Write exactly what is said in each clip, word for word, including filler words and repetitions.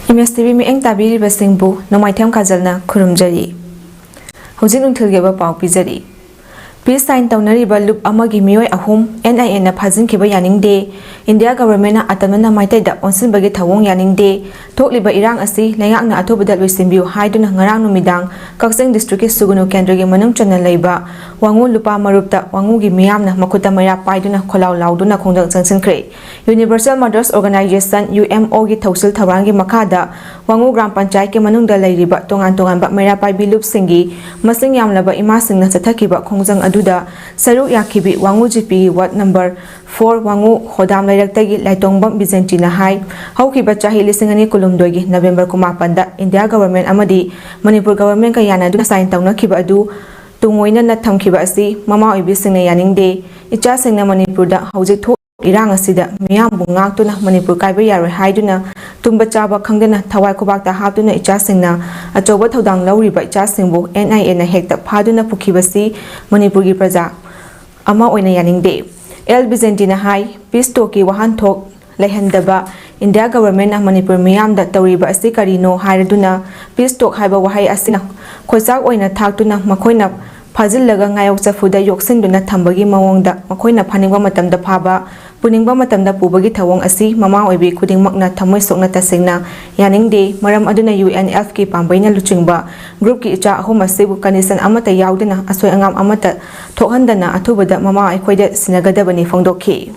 M ꯑꯦꯁ T V ꯃꯤꯠꯌꯦꯡ ꯇꯥꯕꯤꯔꯤꯕꯁꯤꯡꯕꯨ ꯅꯣꯡꯃꯥꯏꯊꯦꯝ ꯀꯥꯖꯜꯅ ꯈꯨꯔꯨꯝꯖꯔꯤ꯫ ꯍꯧꯖꯤꯛ ꯅꯨꯡꯊꯤꯜꯒꯤ ꯑꯣꯏꯕ ꯄꯥꯎ ꯄꯤꯖꯔꯤ꯫ Peace sign ꯇꯧꯅꯔꯤꯕ ꯂꯨꯞ ꯑꯃꯒꯤ ꯃꯤꯑꯣꯏ ꯑꯍꯨꯝ N I A ꯅ ꯐꯥꯖꯤꯟꯈꯤꯕ ꯌꯥꯅꯤꯡꯗꯦ꯫ ꯏꯟꯗꯤꯌꯥ ꯒꯚꯔꯟꯃꯦꯟꯠꯅ ꯑꯇꯝꯅꯅ ꯃꯥꯏꯀꯩꯗ ꯑꯣꯟꯁꯤꯟꯕꯒꯤ ꯊꯧꯑꯣꯡ ꯌꯥꯅꯤꯡꯗꯦ꯫ ꯊꯣꯛꯂꯤꯕ ꯏꯔꯥꯡ ꯑꯁꯤ ꯂꯩꯉꯥꯛꯅ ꯑꯊꯨꯕꯗ ꯂꯣꯏꯁꯤꯟꯕꯤꯌꯨ ꯍꯥꯏꯗꯨꯅ ꯉꯔꯥꯡ ꯅꯨꯃꯤꯗꯥꯡ ꯀꯛꯆꯤꯡ ꯗꯤꯁꯇ꯭ꯔꯤꯛꯀꯤ ꯁꯨꯒꯨꯅꯨ ꯀꯦꯟꯗ꯭ꯔꯒꯤ ꯃꯅꯨꯡ ꯆꯟꯅ ꯂꯩꯕ ꯋꯥꯉꯨ ꯂꯨꯄꯥ ꯃꯔꯨꯞꯇ ꯋꯥꯉꯨꯒꯤ ꯃꯤꯌꯥꯝꯅ ꯃꯈꯨꯠꯇ ꯃꯩꯔꯥ ꯄꯥꯏꯗꯨꯅ ꯈꯣꯜꯂꯥꯎ ꯂꯥꯎꯗꯨꯅ ꯈꯣꯡꯖꯪ ꯆꯪꯁꯤꯟꯈ꯭ꯔꯦ꯫ Universal Mothers Organization, U M O ꯒꯤ ꯊꯧꯁꯤꯜ ꯊꯧꯔꯥꯡꯒꯤ ꯃꯈꯥꯗ ꯋꯥꯉꯨ ꯒ꯭ꯔꯥꯝ ꯄꯟꯆꯥꯌꯠꯀꯤ ꯃꯅꯨꯡꯗ ꯂꯩꯔꯤꯕ ꯇꯣꯉꯥꯟ ꯇꯣꯉꯥꯟꯕ ꯃꯩꯔꯥ ꯄꯥꯏꯕꯤ ꯂꯨꯞꯁꯤꯡꯒꯤ ꯃꯁꯤꯡ ꯌꯥꯝꯂꯕ ꯏꯃꯥꯁꯤꯡꯅ ꯆꯠꯊꯈꯤꯕ ꯈꯣꯡꯖꯪ ꯑꯗꯨꯗ ꯁꯔꯨꯛ ꯌꯥꯈꯤꯕꯤ ꯋꯥꯉꯨ ꯖꯤ ꯄꯤꯒꯤ ward number four ꯋꯥꯉꯨ ꯍꯣꯗꯥꯝ ꯂꯩꯔꯛꯇꯒꯤ ꯂꯥꯏꯇꯣꯡꯕꯝ ꯕꯤꯖꯦꯟꯇꯤꯅ ꯍꯥꯏ, ꯍꯧꯈꯤꯕ ꯆꯍꯤ ꯂꯤꯁꯤꯡ ꯑꯅꯤ ꯀꯨꯟꯍꯨꯝꯗꯣꯏꯒꯤ ꯅꯕꯦꯝꯕꯔ ꯀꯨꯟꯃꯥꯄꯟꯗ ꯏꯟꯗꯤꯌꯥ ꯒꯚꯔꯟꯃꯦꯟꯠ ꯑꯃꯗꯤ ꯃꯅꯤꯄꯨꯔ ꯒꯚꯔꯟꯃꯦꯟꯠꯀ ꯌꯥꯅꯗꯨꯅ sign ꯇꯧꯅꯈꯤꯕ ꯑꯗꯨ ꯇꯨꯡꯑꯣꯏꯅꯅ ꯊꯝꯈꯤꯕ ꯑꯁꯤ ꯃꯃꯥ ꯑꯣꯏꯕꯤꯁꯤꯡꯅ ꯌꯥꯅꯤꯡꯗꯦ꯫ ꯏꯆꯥꯁꯤꯡꯅ ꯃꯅꯤꯄꯨꯔꯗ ꯍꯧꯖꯤꯛ ꯊꯣꯛꯂꯤꯕ ꯏꯔꯥꯡ ꯑꯁꯤꯗ ꯃꯤꯌꯥꯝꯕꯨ ꯉꯥꯛꯇꯨꯅ ꯃꯅꯤꯄꯨꯔ ꯀꯥꯏꯕ ꯌꯥꯔꯣꯏ ꯍꯥꯏꯗꯨꯅ ꯇꯨꯝꯕ ꯆꯥꯕ ꯈꯪꯗꯅ ꯊꯋꯥꯏ ꯈꯨꯕꯥꯛꯇ ꯍꯥꯞꯇꯨꯅ ꯏꯆꯥꯁꯤꯡꯅ ꯑꯆꯧꯕ ꯊꯧꯗꯥꯡ ꯂꯧꯔꯤꯕ ꯏꯆꯥꯁꯤꯡꯕꯨ N I A ꯅ ꯍꯦꯛꯇ ꯐꯥꯗꯨꯅ ꯄꯨꯈꯤꯕꯁꯤ ꯃꯅꯤꯄꯨꯔꯒꯤ ꯄ꯭ꯔꯖꯥ ꯑꯃ ꯑꯣꯏꯅ ꯌꯥꯅꯤꯡꯗꯦ꯫ ꯑꯦꯜ ꯕꯤꯖꯦꯟꯇꯤꯅ ꯍꯥꯏ, peace talk ꯀꯤ ꯋꯥꯍꯟꯊꯣꯛ ꯂꯩꯍꯟꯗꯕ ꯏꯟꯗꯤꯌꯥ ꯒꯚꯔꯟꯃꯦꯟꯠꯅ ꯃꯅꯤꯄꯨꯔ ꯃꯤꯌꯥꯝꯗ ꯇꯧꯔꯤꯕ ꯑꯁꯤ ꯀꯔꯤꯅꯣ ꯍꯥꯏꯔꯗꯨꯅ peace talk ꯍꯥꯏꯕ ꯋꯥꯍꯩ ꯑꯁꯤꯅ ꯈꯣꯏꯆꯥꯛ ꯑꯣꯏꯅ ꯊꯥꯛꯇꯨꯅ ꯃꯈꯣꯏꯅ ꯐꯥꯖꯤꯜꯂꯒ ꯉꯥꯌꯣꯛ ꯆꯐꯨꯗ ꯌꯣꯛꯁꯤꯟꯗꯨꯅ ꯊꯝꯕꯒꯤ ꯃꯑꯣꯡꯗ ꯃꯈꯣꯏꯅ ꯐꯥꯅꯤꯡꯕ ꯃꯇꯝꯗ ꯐꯥꯕ, ꯄꯨꯅꯤꯡꯕ ꯃꯇꯝꯗ ꯄꯨꯕꯒꯤ ꯊꯧꯑꯣꯡ ꯑꯁꯤ ꯃꯃꯥ ꯑꯣꯏꯕꯤ ꯈꯨꯗꯤꯡꯃꯛꯅ ꯊꯃꯣꯏ ꯁꯣꯛꯅ ꯇꯁꯦꯡꯅ ꯌꯥꯅꯤꯡꯗꯦ꯫ ꯃꯔꯝ ꯑꯗꯨꯅ U N F ꯀꯤ ꯄꯥꯝꯕꯩꯅ ꯂꯨꯆꯤꯡꯕ group ꯀꯤ ꯏꯆꯥ ꯑꯍꯨꯝ ꯑꯁꯤꯕꯨ condition ꯑꯃꯠꯇ ꯌꯥꯎꯗꯅ ꯑꯁꯣꯏ ꯑꯉꯥꯝ ꯑꯃꯠꯇ ꯊꯣꯛꯍꯟꯗꯅ ꯑꯊꯨꯕꯗ ꯃꯃꯥ ꯑꯩꯈꯣꯏꯗ ꯁꯤꯟꯅꯒꯗꯕꯅꯤ ꯐꯣꯡꯗꯣꯛꯈꯤ꯫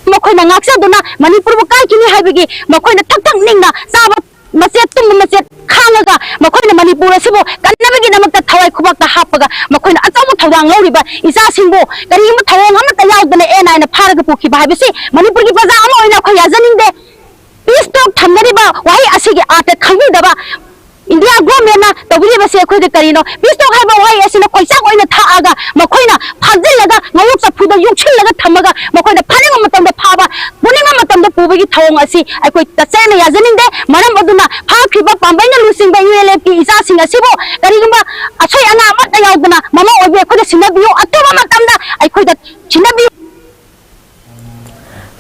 ꯃꯈꯣꯏꯅ ꯉꯥꯛꯆꯗꯨꯅ ꯃꯅꯤꯄꯨꯔꯕꯨ ꯀꯥꯏꯈꯤꯅꯤ ꯍꯥꯏꯕꯒꯤ ꯃꯈꯣꯏꯅ ꯊꯛ ꯊꯛ ꯅꯤꯡꯅ ꯆꯥꯕ ꯃꯆꯦꯠ ꯇꯨꯝꯕ ꯃꯆꯦꯠ ꯈꯥꯡꯉꯒ ꯃꯈꯣꯏꯅ ꯃꯅꯤꯄꯨꯔ ꯑꯁꯤꯕꯨ ꯀꯟꯅꯕꯒꯤꯗꯃꯛꯇ ꯊꯋꯥꯏ ꯈꯨꯕꯥꯛꯇ ꯍꯥꯞꯄꯒ ꯃꯈꯣꯏꯅ ꯑꯆꯧꯕ ꯊꯧꯗꯥꯡ ꯂꯧꯔꯤꯕ ꯏꯆꯥꯁꯤꯡꯕꯨ ꯀꯔꯤꯒꯨꯝꯕ ꯊꯧꯑꯣꯡ ꯑꯃꯠꯇ ꯌꯥꯎꯗꯅ N I A ꯅ ꯐꯥꯔꯒ ꯄꯨꯈꯤꯕ ꯍꯥꯏꯕꯁꯤ ꯃꯅꯤꯄꯨꯔꯒꯤ ꯄ꯭ꯔꯖꯥ ꯑꯃ ꯑꯣꯏꯅ ꯑꯩꯈꯣꯏ ꯌꯥꯖꯅꯤꯡꯗꯦ꯫ Peace talk ꯊꯝꯅꯔꯤꯕ ꯋꯥꯍꯩ ꯑꯁꯤꯒꯤ ꯑꯥꯔꯊ ꯈꯪꯕꯤꯗꯕ ꯏꯟꯗꯤꯌꯥ ꯒꯣꯔꯃꯦꯟꯅ ꯇꯧꯕꯤꯔꯤꯕꯁꯦ ꯑꯩꯈꯣꯏꯗ ꯀꯔꯤꯅꯣ? Peace talk ꯍꯥꯏꯕ ꯋꯥꯍꯩ ꯑꯁꯤꯅ ꯈꯣꯏꯆꯥꯛ ꯑꯣꯏꯅ ꯊꯥꯛꯑꯒ ꯃꯈꯣꯏꯅ ꯐꯥꯖꯤꯜꯂꯒ ꯉꯥꯌꯣꯛ ꯆꯐꯨꯗ ꯌꯣꯛꯁꯤꯜꯂꯒ ꯊꯝꯃꯒ ꯃꯈꯣꯏꯅ ꯐꯥꯅꯤꯡꯕ ꯃꯇꯝꯗ ꯐꯥꯕ, ꯄꯨꯅꯤꯡꯕ ꯃꯇꯝꯗ ꯄꯨꯕꯒꯤ ꯊꯧꯑꯣꯡ ꯑꯁꯤ ꯑꯩꯈꯣꯏ ꯇꯁꯦꯡꯅ ꯌꯥꯖꯅꯤꯡꯗꯦ꯫ ꯃꯔꯝ ꯑꯗꯨꯅ ꯐꯥꯈ꯭ꯔꯤꯕ ꯄꯥꯝꯕꯩꯅ ꯂꯨꯆꯤꯡꯕ U L F ꯀꯤ ꯏꯆꯥꯁꯤꯡ ꯑꯁꯤꯕꯨ ꯀꯔꯤꯒꯨꯝꯕ ꯑꯁꯣꯏ ꯑꯉꯥꯝ ꯑꯃꯠꯇ ꯌꯥꯎꯗꯅ ꯃꯃꯥ ꯑꯣꯏꯕꯤ ꯑꯩꯈꯣꯏꯗ ꯁꯤꯟꯅꯕꯤꯌꯨ꯫ ꯑꯊꯨꯕ ꯃꯇꯝꯗ ꯑꯩꯈꯣꯏꯗ ꯁꯤꯟꯅꯕꯤꯌꯨ꯫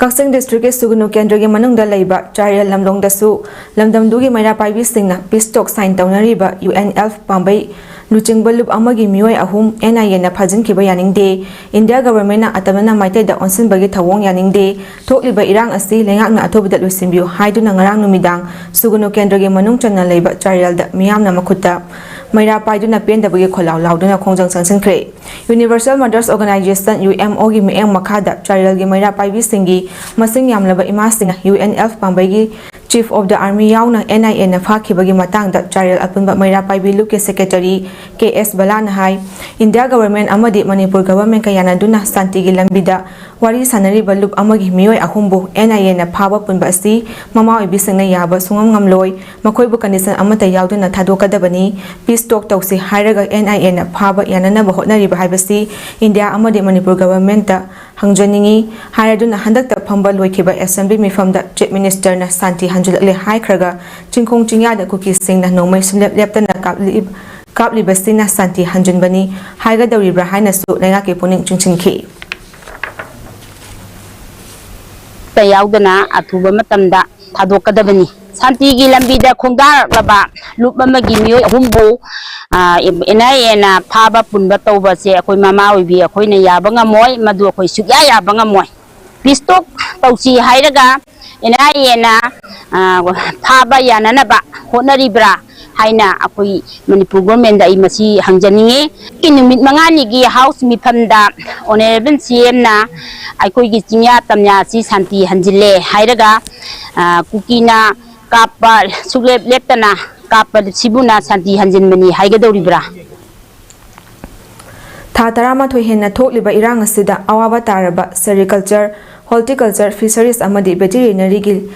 ꯀꯛꯆꯤꯡ ꯗꯤꯁꯇ꯭ꯔꯤꯛꯀꯤ ꯁꯨꯒꯅꯨ ꯀꯦꯟꯗ꯭ꯔꯒꯤ ꯃꯅꯨꯡꯗ ꯂꯩꯕ ꯆꯥꯔꯦꯜ ꯂꯝꯂꯣꯡꯗꯁꯨ ꯂꯝꯗꯝꯗꯨꯒꯤ ꯃꯩꯔꯥ ꯄꯥꯏꯕꯤꯁꯤꯡꯅ ꯄꯤꯁ ꯇꯣꯛ ꯁꯥꯏꯟ ꯇꯧꯅꯔꯤꯕ ꯌꯨ ꯑꯦꯟ ꯑꯦꯜꯐ ꯄꯥꯝꯕꯩ ꯂꯨꯆꯤꯡꯕ ꯂꯨꯞ ꯑꯃꯒꯤ ꯃꯤꯑꯣꯏ ꯑꯍꯨꯝ ꯑꯦꯟ ꯑꯥꯏ ꯑꯦꯅ ꯐꯥꯖꯤꯟꯈꯤꯕ ꯌꯥꯅꯤꯡꯗꯦ꯫ ꯏꯟꯗꯤꯌꯥ ꯒꯚꯔꯟꯃꯦꯟꯠꯅ ꯑꯇꯝꯅꯅ ꯃꯥꯏꯀꯩꯗ ꯑꯣꯟꯁꯤꯟꯕꯒꯤ ꯊꯧꯑꯣꯡ ꯌꯥꯅꯤꯡꯗꯦ꯫ ꯊꯣꯛꯂꯤꯕ ꯏꯔꯥꯡ ꯑꯁꯤ ꯂꯩꯉꯥꯛꯅ ꯑꯊꯨꯕꯗ ꯂꯣꯏꯁꯤꯟꯕꯤꯌꯨ ꯍꯥꯏꯗꯨꯅ ꯉꯔꯥꯡ ꯅꯨꯃꯤꯗꯥꯡ ꯁꯨꯒꯅꯨ ꯀꯦꯟꯗ꯭ꯔꯒꯤ ꯃꯅꯨꯡ ꯆꯟꯅ ꯂꯩꯕ ꯆꯥꯔꯦꯜꯗ ꯃꯤꯌꯥꯝꯅ ꯃꯈꯨꯠꯇ ꯃꯩꯔꯥ ꯄꯥꯏꯗꯨꯅ ꯄꯦꯟꯗꯕꯒꯤ ꯈꯣꯜꯂꯥꯎ ꯂꯥꯎꯗꯨꯅ ꯈꯣꯡꯖꯪ ꯆꯪꯁꯤꯟꯈ꯭ꯔꯦ꯫ Universal mothers organization, U M ꯑꯣꯒꯤ ꯃꯤꯠꯌꯦꯡ ꯃꯈꯥꯗ ꯆꯥꯔꯦꯜꯒꯤ ꯃꯩꯔꯥ ꯄꯥꯏꯕꯤꯁꯤꯡꯒꯤ ꯃꯁꯤꯡ ꯌꯥꯝꯂꯕ ꯏꯃꯥꯁꯤꯡꯅ ꯌꯨ ꯑꯦꯟ ꯑꯦꯜꯐ ꯄꯥꯝꯕꯩꯒꯤ ꯆꯤꯐ ꯑꯣꯐ ꯗ ꯑꯥꯔꯃꯤ ꯌꯥꯎꯅ ꯑꯦꯟ ꯑꯥꯏ ꯑꯦꯅ ꯐꯥꯈꯤꯕꯒꯤ ꯃꯇꯥꯡꯗ ꯆꯥꯔꯦꯜ ꯑꯄꯨꯟꯕ ꯃꯩꯔꯥ ꯄꯥꯏꯕꯤ ꯂꯨꯞꯀꯤ ꯁꯦꯀ꯭ꯔꯦꯇꯔꯤ ꯀꯦ ꯑꯦꯁ ꯕꯂꯥꯅ ꯍꯥꯏ, ꯏꯟꯗꯤꯌꯥ ꯒꯚꯔꯟꯃꯦꯟꯠ ꯑꯃꯗꯤ ꯃꯅꯤꯄꯨꯔ ꯒꯚꯔꯟꯃꯦꯟꯠꯀ ꯌꯥꯅꯗꯨꯅ ꯁꯥꯟꯇꯤꯒꯤ ꯂꯝꯕꯤꯗ ꯋꯥꯔꯤ ꯁꯥꯅꯔꯤꯕ ꯂꯨꯞ ꯑꯃꯒꯤ ꯃꯤꯑꯣꯏ ꯑꯍꯨꯝꯕꯨ ꯑꯦꯟ ꯑꯥꯏ ꯑꯦꯅ ꯐꯥꯕ ꯄꯨꯟꯕ ꯑꯁꯤ ꯃꯃꯥ ꯑꯣꯏꯕꯤꯁꯤꯡꯅ ꯌꯥꯕ ꯁꯨꯡꯉꯝ ꯉꯝꯂꯣꯏ꯫ ꯃꯈꯣꯏꯕꯨ ꯀꯟꯗꯤꯁꯟ ꯑꯃꯠꯇ ꯌꯥꯎꯗꯅ ꯊꯥꯗꯣꯛꯀꯗꯕꯅꯤ꯫ ꯄꯤꯁ ꯇꯣꯛ ꯇꯧꯁꯤ ꯍꯥꯏꯔꯒ ꯑꯦꯟ ꯑꯥꯏ ꯑꯦꯅ ꯐꯥꯕ ꯌꯥꯅꯅꯕ ꯍꯣꯠꯅꯔꯤꯕ ꯍꯥꯏꯕꯁꯤ ꯏꯟꯗꯤꯌꯥ ꯑꯃꯗꯤ ꯃꯅꯤꯄꯨꯔ ꯒꯚꯔꯟꯃꯦꯟꯠꯇ ꯍꯪꯖꯅꯤꯡꯏ꯫ ꯍꯥꯏꯔꯗꯨꯅ ꯍꯟꯗꯛꯇ ꯐꯝꯕ ꯂꯣꯏꯈꯤꯕ ꯑꯦꯁꯦꯝꯕ꯭ꯂꯤ ꯃꯤꯐꯝꯗ ꯆꯤꯐ ꯃꯤꯅꯤꯁꯇꯔꯅ ꯁꯥꯟꯇꯤ ꯍꯟꯖꯤꯜꯂꯛꯂꯦ ꯍꯥꯏꯈ꯭ꯔꯒ ꯆꯤꯡꯈꯣꯡ ꯆꯤꯡꯌꯥꯗ ꯀꯨꯀꯤꯁꯤꯡꯅ ꯅꯣꯡꯃꯩ ꯁꯨꯡꯂꯦꯞ ꯂꯦꯞꯇꯅ ꯀꯥꯞꯂꯤ-, ꯀꯥꯞꯂꯤꯕꯁꯤꯅ ꯁꯥꯟꯇꯤ ꯍꯟꯖꯤꯟꯕꯅꯤ ꯍꯥꯏꯒꯗꯧꯔꯤꯕ꯭ꯔꯥ ꯍꯥꯏꯅꯁꯨ ꯂꯩꯉꯥꯛꯀꯤ ꯄꯨꯛꯅꯤꯡ ꯆꯤꯡꯁꯤꯟꯈꯤ꯫ ꯇ ꯌꯥꯎꯗꯅ ꯑꯊꯨꯕ ꯃꯇꯝꯗ ꯊꯥꯗꯣꯛꯀꯗꯕꯅꯤ꯫ ꯁꯥꯟꯇꯤꯒꯤ ꯂꯝꯕꯤꯗ ꯈꯣꯡꯗꯥꯔꯛꯂꯕ ꯂꯨꯞ ꯑꯃꯒꯤ ꯃꯤꯑꯣꯏ ꯑꯍꯨꯝꯕꯨ, ꯑ, ꯑꯦꯟ ꯑꯥꯏ ꯑꯦꯅ ꯐꯥꯕ ꯄꯨꯟꯕ ꯇꯧꯕꯁꯦ ꯑꯩꯈꯣꯏ ꯃꯃꯥ ꯑꯣꯏꯕꯤ ꯑꯩꯈꯣꯏꯅ ꯌꯥꯕ ꯉꯝꯃꯣꯏ, ꯃꯗꯨ ꯑꯩꯈꯣꯏ ꯁꯨꯛꯌꯥ ꯌꯥꯕ ꯉꯝꯃꯣꯏ꯫ ꯄꯤꯁ ꯇꯣꯛ ꯇꯧꯁꯤ ꯍꯥꯏꯔꯒ ꯑꯦꯟ ꯑꯥꯏ ꯑꯦꯅ, ꯑ, ꯐꯥꯕ ꯌꯥꯅꯅꯕ ꯍꯣꯠꯅꯔꯤꯕ꯭ꯔꯥ ꯍꯥꯏꯅ ꯑꯩꯈꯣꯏ ꯃꯅꯤꯄꯨꯔ ꯒꯣꯔꯃꯦꯟꯗ ꯑꯩ ꯃꯁꯤ ꯍꯪꯖꯅꯤꯡꯉꯤ꯫ ꯅꯨꯃꯤꯠ ꯃꯉꯥꯅꯤꯒꯤ ꯍꯥꯎꯁ ꯃꯤꯐꯝꯗ ꯑꯣꯅꯔꯦꯕꯜ ꯁꯤ ꯑꯦꯝꯅ ꯑꯩꯈꯣꯏꯒꯤ ꯆꯤꯡꯌꯥ ꯇꯝꯌꯥ ꯑꯁꯤ ꯁꯥꯟꯇꯤ ꯍꯟꯖꯤꯜꯂꯦ ꯍꯥꯏꯔꯒ, ꯑ, ꯀꯨꯀꯤꯅ ꯀꯥꯞꯄ ꯁꯨꯛꯂꯦꯞ ꯂꯦꯞꯇꯅ ꯀꯥꯞꯄ ꯁꯤꯕꯨꯅ ꯁꯥꯟꯇꯤ ꯍꯟꯖꯤꯟꯕꯅꯤ ꯍꯥꯏꯒꯗꯧꯔꯤꯕ꯭ꯔꯥ? ꯊꯥ ꯇꯔꯥꯃꯥꯊꯣꯏ ꯍꯦꯟꯅ ꯊꯣꯛꯂꯤꯕ ꯏꯔꯥꯡ ꯑꯁꯤꯗ ꯑꯋꯥꯕ ꯇꯥꯔꯕ ꯁꯦꯔꯤꯀꯜꯆꯔ, ꯍꯣꯔꯇꯤꯀꯜꯆꯔ, ꯐꯤꯁꯔꯤꯁ ꯑꯃꯗꯤ ꯚꯦꯇꯤꯔꯤꯅꯔꯤꯒꯤ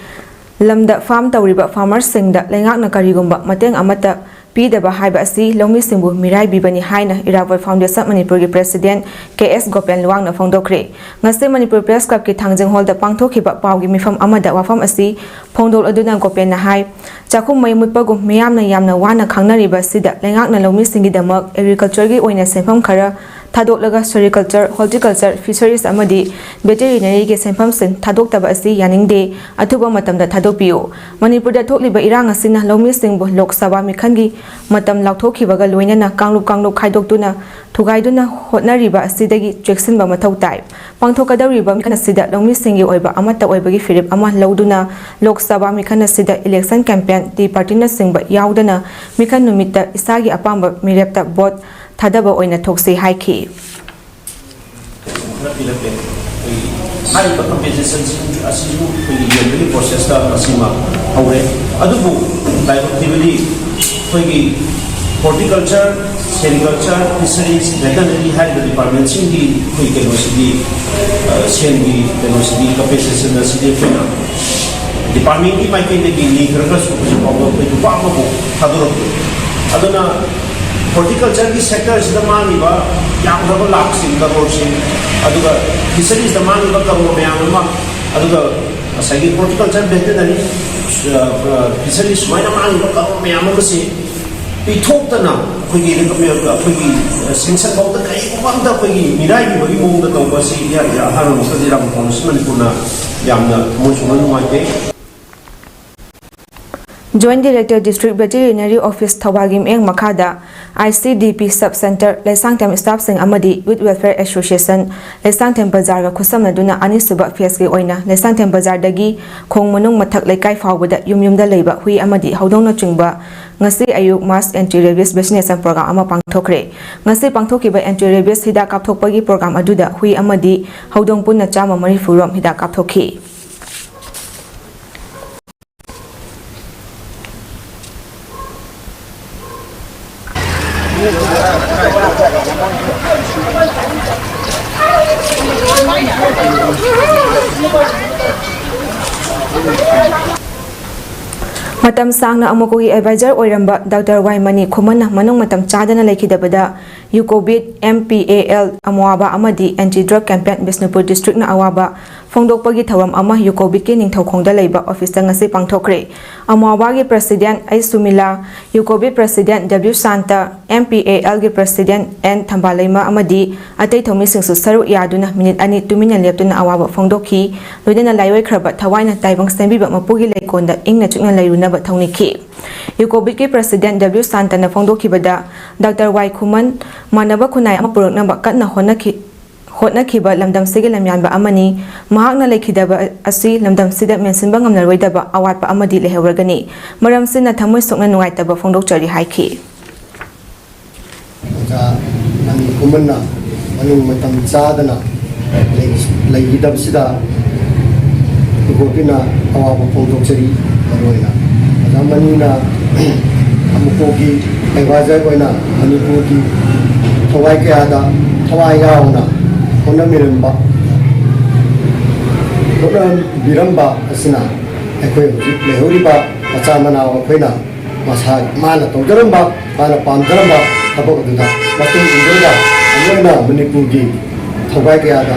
ꯂꯝꯗ ꯐꯥꯔꯝ ꯇꯧꯔꯤꯕ ꯐꯥꯔꯃꯔꯁꯤꯡꯗ ꯂꯩꯉꯥꯛꯅ ꯀꯔꯤꯒꯨꯝꯕ ꯃꯇꯦꯡ ꯑꯃꯠꯇ ꯄꯤꯗꯕ ꯍꯥꯏꯕ ꯑꯁꯤ ꯂꯧꯃꯤꯁꯤꯡꯕꯨ ꯃꯤꯔꯥꯏꯕꯤꯕꯅꯤ ꯍꯥꯏꯅ ꯏꯔꯥꯕꯣꯠ ꯐꯥꯎꯟꯗꯦꯁꯟ ꯃꯅꯤꯄꯨꯔꯒꯤ ꯄ꯭ꯔꯦꯁꯤꯗꯦꯟꯠ ꯀꯦ ꯑꯦꯁ ꯒꯣꯄꯦꯟ ꯂꯨꯋꯥꯡꯅ ꯐꯣꯡꯗꯣꯛꯈ꯭ꯔꯦ꯫ ꯉꯁꯤ ꯃꯅꯤꯄꯨꯔ ꯄ꯭ꯔꯦꯁ ꯀ꯭ꯂꯕꯀꯤ ꯊꯥꯡꯖꯤꯡ ꯍꯣꯜꯗ ꯄꯥꯡꯊꯣꯛꯈꯤꯕ ꯄꯥꯎꯒꯤ ꯃꯤꯐꯝ ꯑꯃꯗ ꯋꯥꯐꯝ ꯑꯁꯤ ꯐꯣꯡꯗꯣꯛꯂꯗꯨꯅ ꯒꯣꯄꯦꯟꯅ ꯍꯥꯏ, ꯆꯥꯛꯈꯨꯝ ꯃꯩ ꯃꯨꯠꯄꯒꯨꯝ ꯃꯤꯌꯥꯝꯅ ꯌꯥꯝꯅ ꯋꯥꯅ ꯈꯥꯡꯅꯔꯤꯕ ꯑꯁꯤꯗ ꯂꯩꯉꯥꯛꯅ ꯂꯧꯃꯤꯁꯤꯡꯒꯤꯗꯃꯛ ꯑꯦꯒ꯭ꯔꯤꯀꯜꯆꯔꯒꯤ ꯑꯣꯏꯅ ꯁꯦꯟꯐꯝ ꯈꯔ ꯊꯥꯗꯣꯛꯂꯒ sericulture, horticulture, fisheries ꯑꯃꯗꯤ veterinaryꯒꯤ ꯁꯦꯟꯐꯝꯁꯤꯡ ꯊꯥꯗꯣꯛꯇꯕ ꯑꯁꯤ ꯌꯥꯅꯤꯡꯗꯦ꯫ ꯑꯊꯨꯕ ꯃꯇꯝꯗ ꯊꯥꯗꯣꯛꯄꯤꯌꯨ꯫ ꯃꯅꯤꯄꯨꯔꯗ ꯊꯣꯛꯂꯤꯕ ꯏꯔꯥꯡ ꯑꯁꯤꯅ ꯂꯧꯃꯤꯁꯤꯡꯕꯨ ꯂꯣꯛ ꯁꯚꯥ ꯃꯤꯈꯜꯒꯤ ꯃꯇꯝ ꯂꯥꯎꯊꯣꯛꯈꯤꯕꯒ ꯂꯣꯏꯅꯅ ꯀꯥꯡꯂꯨꯞ ꯀꯥꯡꯂꯨꯞ ꯈꯥꯏꯗꯣꯛꯇꯨꯅ ꯊꯨꯒꯥꯏꯗꯨꯅ ꯍꯣꯠꯅꯔꯤꯕ ꯑꯁꯤꯗꯒꯤ ꯆꯦꯛꯁꯤꯟꯕ ꯃꯊꯧ ꯇꯥꯏ꯫ ꯄꯥꯡꯊꯣꯛꯀꯗꯧꯔꯤꯕ ꯃꯤꯈꯜ ꯑꯁꯤꯗ ꯂꯧꯃꯤꯁꯤꯡꯒꯤ ꯑꯣꯏꯕ ꯑꯃꯠꯇ ꯑꯣꯏꯕꯒꯤ ꯐꯤꯔꯦꯞ ꯑꯃ ꯂꯧꯗꯨꯅ ꯂꯣꯛ ꯁꯚꯥ ꯃꯤꯈꯜ ꯑꯁꯤꯗ election campaign, tea partyꯅꯆꯤꯡꯕ ꯌꯥꯎꯗꯅ ꯃꯤꯈꯜ ꯅꯨꯃꯤꯠꯇ ꯏꯁꯥꯒꯤ ꯑꯄꯥꯝꯕ ꯃꯤꯔꯦꯞꯇ vote ꯊꯥꯗꯕ ꯑꯣꯏꯅ ꯊꯣꯛꯁꯤ ꯍꯥꯏꯈꯤ꯫ ꯈꯔ ꯄꯤꯔꯛꯂꯦ꯫ ꯑꯩꯈꯣꯏꯒꯤ ꯍꯥꯏꯔꯤꯕ compensation ꯑꯁꯤꯁꯨ ꯑꯩꯈꯣꯏꯒꯤ ꯌꯦꯟꯕꯒꯤ processꯇ ꯃꯁꯤꯃ ꯍꯧꯔꯦ꯫ ꯑꯗꯨꯕꯨ ꯂꯥꯏꯕꯛ ꯊꯤꯕꯗꯤ ꯑꯩꯈꯣꯏꯒꯤ horticulture, sericulture, fisheries, veterinary ꯍꯥꯏꯔꯤꯕ departmentꯁꯤꯡꯒꯤ ꯑꯩꯈꯣꯏ ꯀꯩꯅꯣꯁꯤꯗꯤ, ꯑ, ꯁꯦꯟꯒꯤ ꯀꯩꯅꯣꯁꯤꯗꯤ, compensation ꯑꯁꯤꯗꯤ ꯑꯩꯈꯣꯏꯅ departmentꯀꯤ ꯃꯥꯏꯀꯩꯗꯒꯤ ꯂꯩꯈ꯭ꯔꯒꯁꯨ ꯍꯧꯖꯤꯛ ꯐꯥꯎꯕ ꯑꯩꯈꯣꯏ ꯂꯨꯄꯥ ꯑꯃꯐꯥꯎ ꯊꯥꯗꯣꯔꯛꯇꯦ꯫ ꯑꯗꯨꯅ horticultureꯒꯤ sectorꯁꯤꯗ ꯃꯥꯡꯉꯤꯕ ꯌꯥꯝꯈ꯭ꯔꯕ ꯂꯥꯛꯁꯤꯡ, ꯀꯔꯣꯔꯁꯤꯡ, ꯑꯗꯨꯒ fisheries ꯃꯥꯡꯉꯤꯕ ꯀꯔꯣꯔ ꯃꯌꯥꯝ ꯑꯃ, ꯑꯗꯨꯒ ꯉꯁꯥꯏꯒꯤ horticulture, veterinary, ꯑ, ꯑ, fisheries ꯁꯨꯃꯥꯏꯅ ꯃꯥꯡꯉꯤꯕ ꯀꯔꯣꯔ ꯃꯌꯥꯝ ꯑꯃꯁꯦ ꯄꯤꯊꯣꯛꯇꯅ ꯑꯩꯈꯣꯏꯒꯤ recommend, ꯑꯩꯈꯣꯏꯒꯤ, ꯑ, sanction ꯐꯥꯎꯗ ꯀꯔꯤꯒꯨꯝꯕ ꯑꯝꯇ ꯑꯩꯈꯣꯏꯒꯤ ꯃꯤꯔꯥꯏꯕꯤꯕꯒꯤ ꯃꯑꯣꯡꯗ ꯇꯧꯕ ꯑꯁꯤ ꯏꯍꯥꯟ ꯍꯥꯟꯅ Democratic Foundation ꯃꯅꯤꯄꯨꯔꯅ ꯌꯥꯝꯅ ꯊꯃꯣꯏ ꯁꯣꯛꯅ ꯅꯨꯡꯉꯥꯏꯇꯦ꯫ Joint Director, District Veterinary Office, ꯊꯧꯕꯥꯜꯒꯤ ꯃꯤꯠꯌꯦꯡ ꯃꯈꯥꯗ I C D P Sub Center, Leishangthem staffꯁꯤꯡ ꯑꯃꯗꯤ Youth Welfare Association, ꯂꯩꯁꯥꯡꯊꯦꯝ ꯕꯖꯥꯔꯒ ꯈꯨꯠꯁꯝꯅꯗꯨꯅ ꯑꯅꯤꯁꯨꯕ phaseꯀꯤ ꯑꯣꯏꯅ ꯂꯩꯁꯥꯡꯊꯦꯝ ꯕꯖꯥꯔꯗꯒꯤ ꯈꯣꯡ ꯃꯅꯨꯡ ꯃꯊꯛ ꯂꯩꯀꯥꯏ ꯐꯥꯎꯕꯗ ꯌꯨꯝ ꯌꯨꯝꯗ ꯂꯩꯕ ꯍꯨꯏ ꯑꯃꯗꯤ ꯍꯧꯗꯣꯡꯅꯆꯤꯡꯕ ꯉꯁꯤ ꯑꯌꯨꯛ mass anti rabies vaccination program ꯑꯃ ꯄꯥꯡꯊꯣꯛꯈ꯭ꯔꯦ꯫ ꯉꯁꯤ ꯄꯥꯡꯊꯣꯛꯈꯤꯕ anti rabies ꯍꯤꯗꯥꯛ ꯀꯥꯞꯊꯣꯛꯄꯒꯤ program ꯑꯗꯨꯗ ꯍꯨꯏ ꯑꯃꯗꯤ ꯍꯧꯗꯣꯡ ꯄꯨꯟꯅ ꯆꯥꯝꯃ ꯃꯔꯤꯐꯨ ꯔꯣꯝ ꯍꯤꯗꯥꯛ ꯀꯥꯞꯊꯣꯛꯈꯤ꯫ ꯃꯇꯝ ꯁꯥꯡꯅ ꯑꯃꯨꯀꯣꯒꯤ advisor ꯑꯣꯏꯔꯝꯕ Doctor ꯋꯥꯏꯃꯅꯤ ꯈꯨꯃꯟꯅ ꯃꯅꯨꯡ ꯃꯇꯝ ꯆꯥꯗꯅ ꯂꯩꯈꯤꯗꯕꯗ UCOVID, MPAL, ꯑꯃꯋꯥꯕ ꯑꯃꯗꯤ anti drug campaign ꯕꯤꯁꯅꯨꯄꯨꯔ districtꯅ ꯑꯋꯥꯕ ꯐꯣꯡꯗꯣꯛꯄꯒꯤ ꯊꯧꯔꯝ ꯑꯃ ꯌꯨꯀꯣꯕꯤꯠꯀꯤ ꯅꯤꯡꯊꯧꯈꯣꯡꯗ ꯂꯩꯕ ꯑꯣꯐꯤꯁꯇ ꯉꯁꯤ ꯄꯥꯡꯊꯣꯛꯈ꯭ꯔꯦ꯫ ꯑꯃꯣꯋꯥꯒꯤ ꯄ꯭ꯔꯁꯤꯗꯦꯟꯠ ꯑꯩꯆ ꯁꯨꯃꯤꯂꯥ, ꯌꯨꯀꯣꯕꯤꯠ president W Shanta, M P A ꯑꯦꯜꯒꯤ ꯄ꯭ꯔꯁꯤꯗꯦꯟꯠ ꯑꯦꯟ ꯊꯝꯕꯥꯂꯩꯃ ꯑꯃꯗꯤ ꯑꯇꯩ ꯊꯧꯃꯤꯁꯤꯡꯁꯨ ꯁꯔꯨꯛ ꯌꯥꯗꯨꯅ ꯃꯤꯅꯤꯠ ꯑꯅꯤ ꯇꯨꯃꯤꯟꯅ ꯂꯦꯞꯇꯨꯅ ꯑꯋꯥꯕ ꯐꯣꯡꯗꯣꯛꯈꯤ꯫ ꯂꯣꯏꯅꯅ ꯂꯥꯏꯑꯣꯏꯈ꯭ꯔꯕ ꯊꯋꯥꯏꯅ ꯇꯥꯏꯕꯪ ꯁꯦꯝꯕꯤꯕ ꯃꯄꯨꯒꯤ ꯂꯩꯀꯣꯜꯗ ꯏꯪꯅ ꯆꯤꯛꯅ ꯂꯩꯔꯨꯅꯕ ꯊꯧꯅꯤꯈꯤ꯫ ꯌꯨꯀꯣꯕꯤꯠꯀꯤ ꯄ꯭ꯔꯁꯤꯗꯦꯟꯠ ꯗꯕ꯭ꯂꯤꯎ ꯁꯥꯟꯇꯅ ꯐꯣꯡꯗꯣꯛꯈꯤꯕꯗ, ꯗꯥꯛꯇꯔ ꯋꯥꯏ ꯈꯨꯃꯟ ꯃꯥꯟꯅꯕ ꯈꯨꯟꯅꯥꯏ ꯑꯃ ꯄꯨꯔꯛꯅꯕ ꯀꯟꯅ ꯍꯣꯠꯅꯈꯤ, ꯍꯣꯠꯅꯈꯤꯕ ꯂꯝꯗꯝꯁꯤꯒꯤ ꯂꯝꯌꯥꯟꯕ ꯑꯃꯅꯤ꯫ ꯃꯍꯥꯛꯅ ꯂꯩꯈꯤꯗꯕ ꯑꯁꯤ ꯂꯝꯗꯝꯁꯤꯗ ꯃꯦꯟꯁꯤꯟꯕ ꯉꯝꯂꯔꯣꯏꯗꯕ ꯑꯋꯥꯠꯄ ꯑꯃꯗꯤ ꯂꯩꯍꯧꯔꯒꯅꯤ꯫ ꯃꯔꯝꯁꯤꯅ ꯊꯃꯣꯏ ꯁꯣꯛꯅ ꯅꯨꯡꯉꯥꯏꯇꯕ ꯐꯣꯡꯗꯣꯛꯆꯔꯤ ꯍꯥꯏꯈꯤ꯫ ꯑꯣꯖꯥ ꯃꯅꯤ ꯈꯨꯃꯟꯅ ꯃꯅꯨꯡ ꯃꯇꯝ ꯆꯥꯗꯅ ꯂꯩ-, ꯂꯩꯈꯤꯗꯕꯁꯤꯗ ꯌꯨꯀꯣꯕꯤꯠꯅ ꯑꯋꯥꯕ ꯐꯣꯡꯗꯣꯛꯆꯔꯤ꯫ ꯃꯔꯨꯑꯣꯏꯅ ꯑꯣꯖꯥ ꯃꯅꯤꯅ ꯑꯃꯨꯀꯣꯒꯤ ꯑꯦꯗꯚꯥꯏꯖꯔ ꯑꯣꯏꯅ ꯃꯅꯤꯄꯨꯔꯒꯤ ꯊꯋꯥꯏ ꯀꯌꯥꯗ ꯊꯋꯥꯏ ꯌꯥꯎꯅ ꯍꯣꯠꯅꯕꯤꯔꯝꯕ, ꯍꯣꯠꯅꯕꯤꯔꯝꯕ ꯑꯁꯤꯅ ꯑꯩꯈꯣꯏ ꯍꯧꯖꯤꯛ ꯂꯩꯍꯧꯔꯤꯕ ꯃꯆꯥ ꯃꯅꯥꯎ ꯑꯩꯈꯣꯏꯅ ꯃꯁꯥ, ꯃꯥꯅ ꯇꯧꯖꯔꯝꯕ, ꯃꯥꯅ ꯄꯥꯝꯖꯔꯝꯕ ꯊꯕꯛ ꯑꯗꯨꯗ ꯃꯇꯨꯡ ꯏꯟꯗꯨꯅ ꯂꯣꯏꯅ ꯃꯅꯤꯄꯨꯔꯒꯤ ꯊꯧꯒꯥꯏ ꯀꯌꯥꯗ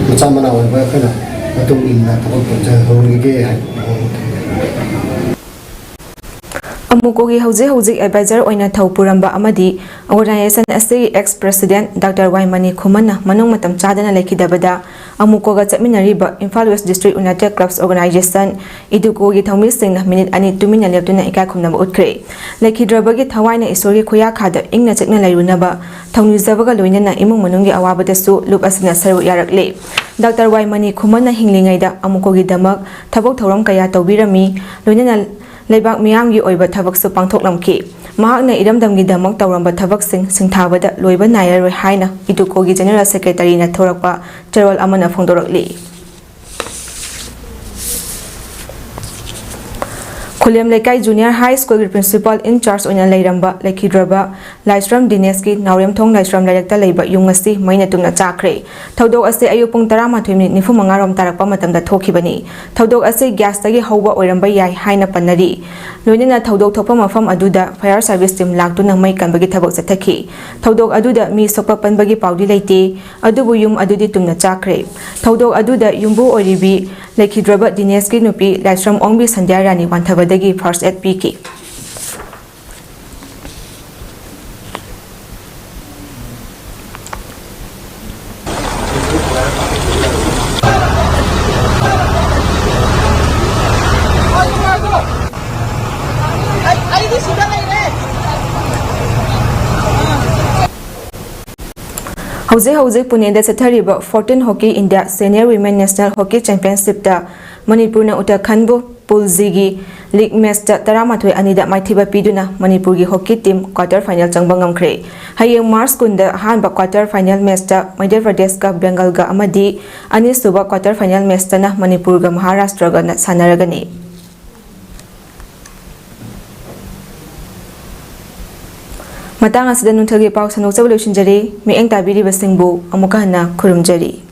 ꯃꯆꯥ ꯃꯅꯥꯎ ꯑꯣꯏꯕ ꯑꯩꯈꯣꯏꯅ ꯃꯇꯨꯡ ꯏꯟꯅ ꯊꯕꯛ ꯇꯧꯖꯍꯧꯔꯤꯒꯦ ꯍꯥꯏꯕ ꯋꯥꯍꯪ ꯊꯝꯖꯔꯤ꯫ ꯑꯃꯨꯀꯣꯒꯤ ꯍꯧꯖꯤꯛ ꯍꯧꯖꯤꯛ ꯑꯦꯗꯚꯥꯏꯖꯔ ꯑꯣꯏꯅ ꯊꯧ ꯄꯨꯔꯝꯕ ꯑꯃꯗꯤ ꯑꯣꯔꯒꯅꯥꯏꯖꯦꯁꯟ ꯑꯁꯤꯒꯤ ex president doctor Y Mani ꯈꯨꯃꯟꯅ ꯃꯅꯨꯡ ꯃꯇꯝ ꯆꯥꯗꯅ ꯂꯩꯈꯤꯗꯕꯗ ꯑꯃꯨꯀꯣꯒ ꯆꯠꯃꯤꯟꯅꯔꯤꯕ Imphal west district united clubs organization, ꯏꯗꯨꯀꯣꯒꯤ ꯊꯧꯃꯤꯁꯤꯡꯅ ꯃꯤꯅꯤꯠ ꯑꯅꯤ ꯇꯨꯃꯤꯟꯅ ꯂꯦꯞꯇꯨꯅ ꯏꯀꯥꯏ ꯈꯨꯝꯅꯕ ꯎꯠꯈ꯭ꯔꯦ꯫ ꯂꯩꯈꯤꯗ꯭ꯔꯕꯒꯤ ꯊꯋꯥꯏꯅ ꯏꯁꯣꯔꯒꯤ ꯈꯨꯌꯥꯈꯥꯗ ꯏꯪꯅ ꯆꯤꯛꯅ ꯂꯩꯔꯨꯅꯕ ꯊꯧꯅꯤꯖꯕꯒ ꯂꯣꯏꯅꯅ ꯏꯃꯨꯡ ꯃꯅꯨꯡꯒꯤ ꯑꯋꯥꯕꯗꯁꯨ ꯂꯨꯞ ꯑꯁꯤꯅ ꯁꯔꯨꯛ ꯌꯥꯔꯛꯂꯦ꯫ ꯗꯥꯛꯇꯔ ꯋꯥꯏ ꯃꯅꯤ ꯈꯨꯃꯟꯅ ꯍꯤꯡꯂꯤꯉꯩꯗ ꯑꯃꯨꯀꯣꯒꯤꯗꯃꯛ ꯊꯕꯛ ꯊꯧꯔꯝ ꯀꯌꯥ ꯇꯧꯕꯤꯔꯝꯃꯤ, ꯂꯣꯏꯅꯅ ꯂꯩꯕꯥꯛ ꯃꯤꯌꯥꯝꯒꯤ ꯑꯣꯏꯕ ꯊꯕꯛꯁꯨ ꯄꯥꯡꯊꯣꯛꯂꯝꯈꯤ꯫ ꯃꯍꯥꯛꯅ ꯏꯔꯝꯗꯝꯒꯤꯗꯃꯛ ꯇꯧꯔꯝꯕ ꯊꯕꯛꯁꯤꯡ ꯁꯤꯡꯊꯥꯕꯗ ꯂꯣꯏꯕ ꯅꯥꯏꯔꯔꯣꯏ ꯍꯥꯏꯅ ꯏꯗꯨꯀꯣꯒꯤ ꯖꯦꯅꯔꯦꯜ ꯁꯦꯀ꯭ꯔꯦꯇꯔꯤꯅ ꯊꯣꯔꯛꯄ ꯆꯦꯔꯣꯜ ꯑꯃꯅ ꯐꯣꯡꯗꯣꯔꯛꯂꯤ꯫ ꯈꯨꯂꯦꯝ ꯂꯩꯀꯥꯏ ꯖꯨꯅꯤꯌꯔ ꯍꯥꯏ ꯁ꯭ꯀꯨꯜꯒꯤ ꯄ꯭ꯔꯤꯟꯁꯤꯄꯥꯜ ꯏꯟ ꯆꯥꯔꯖ ꯑꯣꯏꯅ ꯂꯩꯔꯝꯕ ꯂꯩꯈꯤꯗ꯭ꯔꯕ ꯂꯥꯏꯁ꯭ꯔꯝ ꯗꯤꯅꯦꯁꯀꯤ ꯅꯥꯎꯔꯦꯝꯊꯣꯡ ꯂꯥꯏꯁ꯭ꯔꯝ ꯂꯩꯔꯛꯇ ꯂꯩꯕ ꯌꯨꯝ ꯑꯁꯤ ꯃꯩꯅ ꯇꯨꯝꯅ ꯆꯥꯛꯈ꯭ꯔꯦ꯫ ꯊꯧꯗꯣꯛ ꯑꯁꯤ ꯑꯌꯨꯛ ꯄꯨꯡ ꯇꯔꯥꯃꯥꯊꯣꯏ ꯃꯤꯅꯤꯠ ꯅꯤꯐꯨ ꯃꯉꯥ ꯔꯣꯝ ꯇꯥꯔꯛꯄ ꯃꯇꯝꯗ ꯊꯣꯛꯈꯤꯕꯅꯤ꯫ ꯊꯧꯗꯣꯛ ꯑꯁꯤ ꯒ꯭ꯌꯥꯁꯇꯒꯤ ꯍꯧꯕ ꯑꯣꯏꯔꯝꯕ ꯌꯥꯏ ꯍꯥꯏꯅ ꯄꯟꯅꯔꯤ꯫ ꯂꯣꯏꯅꯅ ꯊꯧꯗꯣꯛ ꯊꯣꯛꯄ ꯃꯐꯝ ꯑꯗꯨꯗ ꯐꯥꯌꯔ ꯁꯥꯔꯚꯤꯁ ꯇꯤꯝ ꯂꯥꯛꯇꯨꯅ ꯃꯩ ꯀꯟꯕꯒꯤ ꯊꯕꯛ ꯆꯠꯊꯈꯤ꯫ ꯊꯧꯗꯣꯛ ꯑꯗꯨꯗ ꯃꯤ ꯁꯣꯛꯄ ꯄꯟꯕꯒꯤ ꯄꯥꯎꯗꯤ ꯂꯩꯇꯦ꯫ ꯑꯗꯨꯕꯨ ꯌꯨꯝ ꯑꯗꯨꯗꯤ ꯇꯨꯝꯅ ꯆꯥꯛꯈ꯭ꯔꯦ꯫ ꯊꯧꯗꯣꯛ ꯑꯗꯨꯗ ꯌꯨꯝꯕꯨ ꯑꯣꯏꯔꯤꯕꯤ ꯂꯩꯈꯤꯗ꯭ꯔꯕ ꯗꯤꯅꯦꯁꯀꯤ ꯅꯨꯄꯤ ꯂꯥꯏꯁ꯭ꯔꯝ ꯑꯣꯡꯕꯤ ꯁꯟꯙ꯭ꯌꯥ ꯔꯥꯅꯤ ꯋꯥꯟꯊꯕꯗꯒꯤ ꯐꯥꯔꯁ ꯑꯦꯗ ꯄꯤꯈꯤ꯫ ꯑꯩ-, ꯑꯩꯗꯤ ꯁꯤꯗ ꯂꯩꯔꯦ꯫ ꯍꯧꯖꯤꯛ ꯍꯧꯖꯤꯛ ꯄꯨꯅꯦꯗ ꯆꯠꯊꯔꯤꯕ fourteen hockey India senior women national hockey ꯆꯦꯝꯄꯤꯌꯟꯁꯤꯞꯇ ꯃꯅꯤꯄꯨꯔꯅ ꯎꯠꯇꯔꯈꯟꯕꯨ ꯄꯨꯜ ꯖꯤꯒꯤ ꯂꯤꯒ ꯃꯦꯆꯇ ꯇꯔꯥꯃꯥꯊꯣꯏ ꯑꯅꯤꯗ ꯃꯥꯏꯊꯤꯕ ꯄꯤꯗꯨꯅ ꯃꯅꯤꯄꯨꯔꯒꯤ ꯍꯣꯀꯤ ꯇꯤꯝ ꯀ꯭ꯋꯥꯇꯔ ꯐꯥꯏꯅꯦꯜ ꯆꯪꯕ ꯉꯝꯈ꯭ꯔꯦ꯫ ꯍꯌꯦꯡ ꯃꯥꯔꯆ ꯀꯨꯟꯗ ꯑꯍꯥꯟꯕ ꯀ꯭ꯋꯥꯇꯔ ꯐꯥꯏꯅꯦꯜ ꯃꯦꯆꯇ ꯃꯙ꯭ꯌ ꯄ꯭ꯔꯗꯦꯁꯀ ꯕꯦꯡꯒꯜꯒ ꯑꯃꯗꯤ ꯑꯅꯤꯁꯨꯕ ꯀ꯭ꯋꯥꯇꯔ ꯐꯥꯏꯅꯦꯜ ꯃꯦꯆꯇꯅ ꯃꯅꯤꯄꯨꯔꯒ ꯃꯍꯥꯔꯥꯁꯇ꯭ꯔꯒꯅ ꯁꯥꯟꯅꯔꯒꯅꯤ꯫ ꯃꯇꯥꯡ ꯑꯁꯤꯗ ꯅꯨꯡꯊꯤꯜꯒꯤ ꯄꯥꯎ ꯁꯟꯗꯣꯛꯆꯕ ꯂꯣꯏꯁꯤꯟꯖꯔꯦ꯫ ꯃꯤꯠꯌꯦꯡ ꯇꯥꯕꯤꯔꯤꯕꯁꯤꯡꯕꯨ ꯑꯃꯨꯛꯀ ꯍꯟꯅ ꯈꯨꯔꯨꯝꯖꯔꯤ꯫